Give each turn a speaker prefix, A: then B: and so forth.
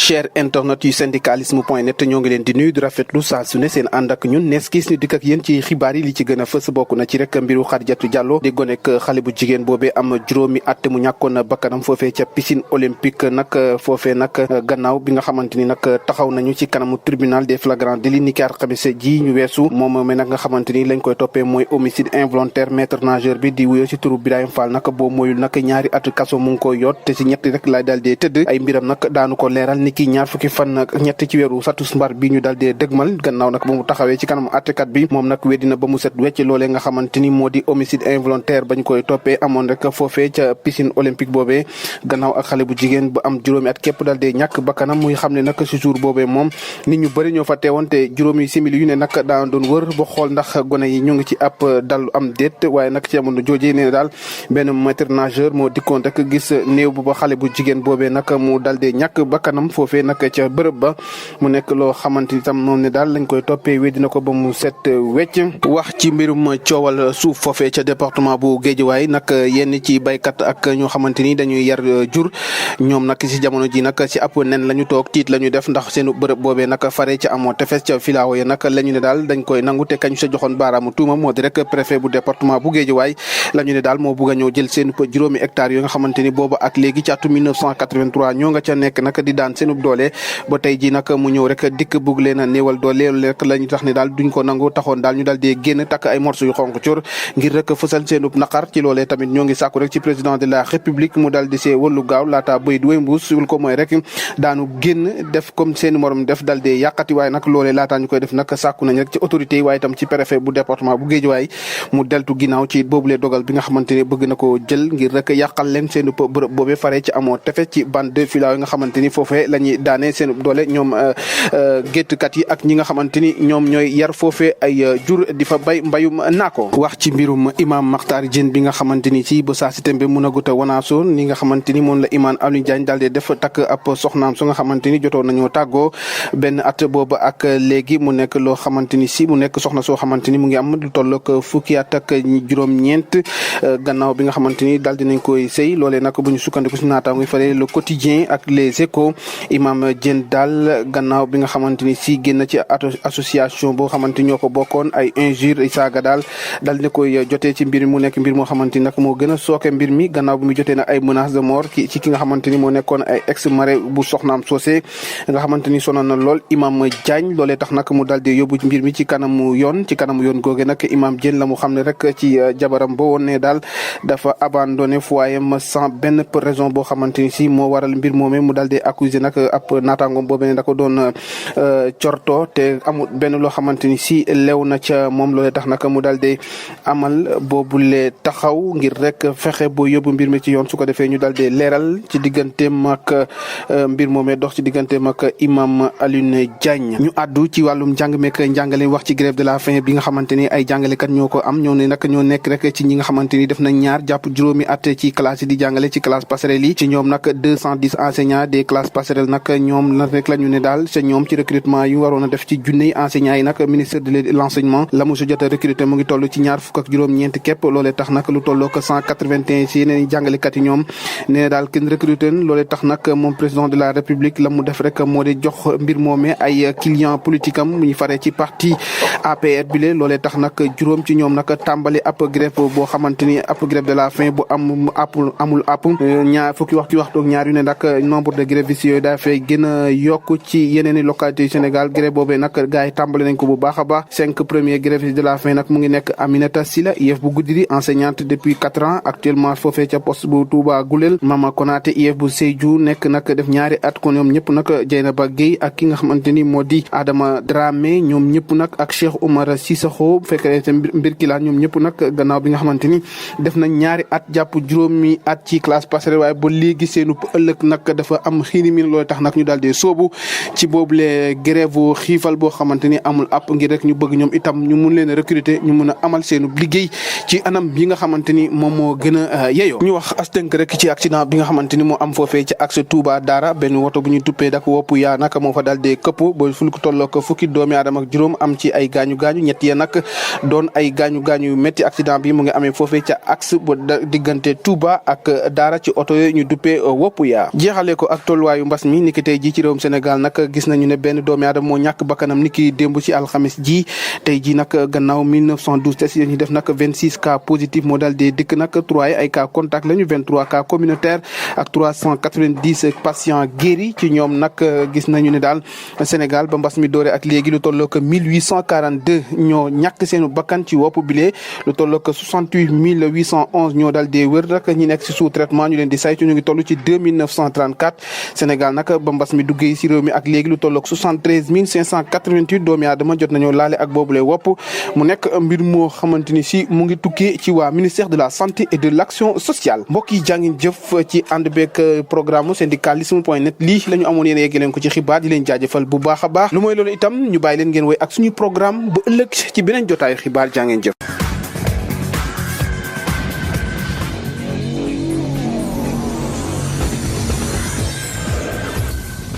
A: cher internet yu syndicalisme.net ñoo ngi leen di nuyu di rafetlu saa su ne seen ànd ak ñun nees kiis ni dikk ak yéen ci xibaar yi li ci gën a fës bokk na ci rek mbiru Khadijatou Diallo di gonek xale bu jigéen boobee am juróomi at mu ñàkkoon bakkanam foofee ca piscine olympique nag foofee nag gannaaw bi nga xamante ni nag taxaw nañu ci kanamu tribunal des flagrants délits ni ki alxames ji ñu weesu moom mi nag nga xamante ni lañ koy toppee mooy homicide involontaire maître nageur bi di wuyoo ci turu Birahim Fall nag boo mooyul nag ñaari at kaso mu ngi koy yoot te ci ñetti rek lay daal dee tëdd ay mbiram nag daanu ko leeral ni ki ñaar fukki fan ak ñett ci weeru satumbar bi ñu daal dee dëgmal gannaaw nag ba mu taxawee ci kanam àttekat bi moom nag weddina ba mu set wecc loolee nga xamante ni moo di homicide involontaire bañ koy toppee amoon rek foofee ca piscine olympique boobee gannaaw ak xale bu jigéen bu am juróomi at képp daal dee ñàkk bakkanam muy xam ne nag si jour boobee moom nit ñu bëri ñoo fa teewoon te juróomi simili yu ne nag daan doon wër ba xool ndax gone yi ñu ngi ci ab dallu am déet waaye nag ci jamono joojee nee daal benn maître nageur moo dikkoon rek gis néew bu ba xale bu jigéen boobee nag mu daal dee ñàkk bakkanam foofee nag ca bërëb ba mu nekk loo xamante ni tam moom ne daal lañ koy toppee weddi na ko ba mu set wecc wax ci mbirum coowal suuf foofee ca département bu Guédiawaye nag yenn ci baykat ak ñoo xamante ni dañuy yar jur ñoom nag si jamono ji nag si ab nen la ñu toog tiit la ñu def ndax seen bërëb boobee nag fare ca amoo tefes ca filaawo ya nag la ñu ne daal dañ koy nangu te kañ sa joxoon baaraamu tuuma moo di rek préfet bu département bu Guédiawaye la ñu ne daal moo bugg a ñëw jël seen juróomi hectares yoo nga xamante ni booba ak léegi ci atum 1983 ñoo nga ca nekk nag di daan seenub doole ba tey ji nag mu ñëw rek dikk bugg leen a néewal doole rek la ñu tax ne daal duñ ko nangu taxoon daal ñu daal di génn takk ay morceaux yu xonk cor ngir rek fësal seenub naqar ci loolee tamit ñoo ngi sàkku rek ci président de la république mu daal di see wàllu gaaw laata bëy du mbuus wul ko mooy rek daanu génn def comme seen morom def daal di yàqati waaye nag loolee laataa ñu koy def nag sàkku nañ rek ci autorités yi waaye tam ci préfet bu département bu Guédiawaye mu deltu ginnaaw ci boobule dogal bi nga xamante ne bëgg na ko jël ngir rek yàqal leen seen bërëb boobee fare ci amoo tefe ci bande de filao yi nga xamante ni foofee la ñuy daane seen doole ñoom géttkat yi ak ñi nga xamante ni ñoom ñooy yar foofee ay jur di fa bay mbayum naako wax ci mbirum imam Makhtar Diène bi nga xamante ni ci ba saa si tembe mun a gut a wanaaso ni nga xamante ni moom la imam Alioune Diagne daal di def takk ab soxnaam su nga xamante ni jotoon nañoo tàggoo benn at booba ak léegi mu nekk loo xamante ni si mu nekk soxna soo xamante ni mu ngi am lu tollook fukki at ak juróom-ñeent gannaaw bi nga xamante ni daal dinañ koy sëy loolee nag bu ñu sukkandiku si naataango yi fare le quotidien ak les échos imam Diène daal gannaaw bi nga xamante ni si génn ci association boo xamante ñoo ko bokkoon ay injure saaga daal dina koy jotee ci mbir mu nekk mbir moo xamante ni nag moo gën a sooke mbir mi gannaaw bi mu jotee nag ay menaces de mort ci ki nga xamante ni moo nekkoon ay ex mari bu soxnaam soosé nga xamante ni sonoon na lool imam Diagne loolee tax nag mu daal di yóbbu mbir mi ci kanamu yoon googe nag imam Diène la mu xam ne rek ci jabaram ba woon ne daal dafa abandonné foyam sans benn raison boo xamante ni si moo waral mbir moomee mu daal di accusé nag ab naataangoom boobee ne da ko doon corto te amul benn loo xamante ni si lew na ca moom loolee tax nag mu daal di amal boobule taxaw ngir rek fexe boo yóbbu mbir mi ci yoon su ko defee ñu daal di leeral ci digganteem ak mbir moomee dox ci digganteem ak imam Alioune Diagne ñu àddu ci wàllum njàng meek njàngale wax ci grève de la faim bi nga xamante ni ay jàngalekat ñoo ko am ñoo ne nag ñoo nekk rek ci ñi nga xamante ni def nañ ñaar jàpp juróomi at ci classe yi di jàngale ci classe passerelle yi ci ñoom nag 210 enseignants des classes passerelles nag ñoom la rek la ñu ne daal ca ñoom ci recrutement yu waroon a def ci junney enseignants yi nag ministère de l'enseignement la mu si jot a recruter mu ngi toll ci ñaar fukk ak juróom-ñeent képp loolee tax nag lu tolloo ko 181 ci yeneen jàngalekat yi ñoom nee daal kenn recruter loolee tax nag moom président de la république la mu def rek moo di jox mbir moomee ay client politique am mu ñu faree ci parti APR bi le loolee tax nag juróom ci ñoom nag tàmbali ab grève boo xamante ni ab grève de la faim bu amul app ñaar fukki waxtu ak ñaar yu ne nag nombre de grévistes yooyu daa fay gën a yokk ci yeneen i localités Sénégal grève boobee nag gars yi tàmbali nañ ko bu baax a baax 5 premiers grévistes de la faim nag mu ngi nekk Aminata Sila IEF bu Goudiri enseignante depuis 4 ans actuellement foofee ca poste bu Touba Goulel Mama Konaté IEF bu Sédhiou nekk nag def ñaari at kon ñoom ñëpp nag Dieynaba Guèye ak ki nga xamante ni moo di Adama Dramé ñoom ñëpp nag ak Cheikh Oumar Cissokho bu fekkee te mbir ki ñoom ñëpp nag gannaaw bi nga xamante ni def nañ ñaari at jàpp juróomi at ci classe passerelle waaye ba léegi seenu ëllëg nag dafa am xiini mi loolu tax nag ñu daal di soobu ci boobule grève xiifal boo xamante ni amul app ngir rek ñu bëgg ñoom itam ñu mun leen a recruter ñu mun a amal seenu liggéey ci anam bi nga xamante ni moom moo gën a yeyoo ñu wax as tënk rek ci accident bi nga xamante ni moo am foofee ci axe Touba Dara benn woto bu ñu tuppee dak wopp yaa nag moo fa daal di këpp ba ful ko tolloo ko fukki doomi aadama ak juróom am ci ay gaañu-gaañu ñett ya nag doon ay gaañu-gaañu yu métti accident bi mu ngi amee foofee ca axe bu diggante Touba ak Dara ci oto yooyu ñu duppee wopp yaa jeexale ko ak tolluwaayu mbas mi mi niki tey ji ci réewum Sénégal nag gis nañu ne benn doomi aadama moo ñàkk bakkanam niki démb ci alxamis ji tey ji nag gannaaw 1912 test yi ñu def nag 26 cas positifs moo daal di dikk nag 3 yi ay cas contact lañu 23 cas communautaire ak 390 patients guéris ci ñoom nag gis nañu ne daal Sénégal ba mbas mi doore ak léegi lu tolloo ko 1842 ñoo ñàkk seenu bakkan ci wopp bile lu tolloo ko 68 811 ñoo daal di wër rek ñi nekk si sous traitement ñu leen di saytu ñu ngi toll ci 2934 Sénégal nag ba mbas mi duggee si réew mi ak léegi lu tolloog 73 588 doomi aadama jot nañoo laale ak boobule wopp mu nekk mbir moo xamante ni si mu ngi tukkee ci waa ministère de la santé et de l'action sociale mbokk yi jàngin jëf ci ànd beeg programme syndicalisme.net lii la ñu amoon yéen yegg leen ko ci xibaar di leen jaajëfal bu baax a baax lu mooy loolu itam ñu bàyyi leen ngeen woy ak suñu programme ba ëllëg ci beneen jotaayu xibaar jàngeen jëf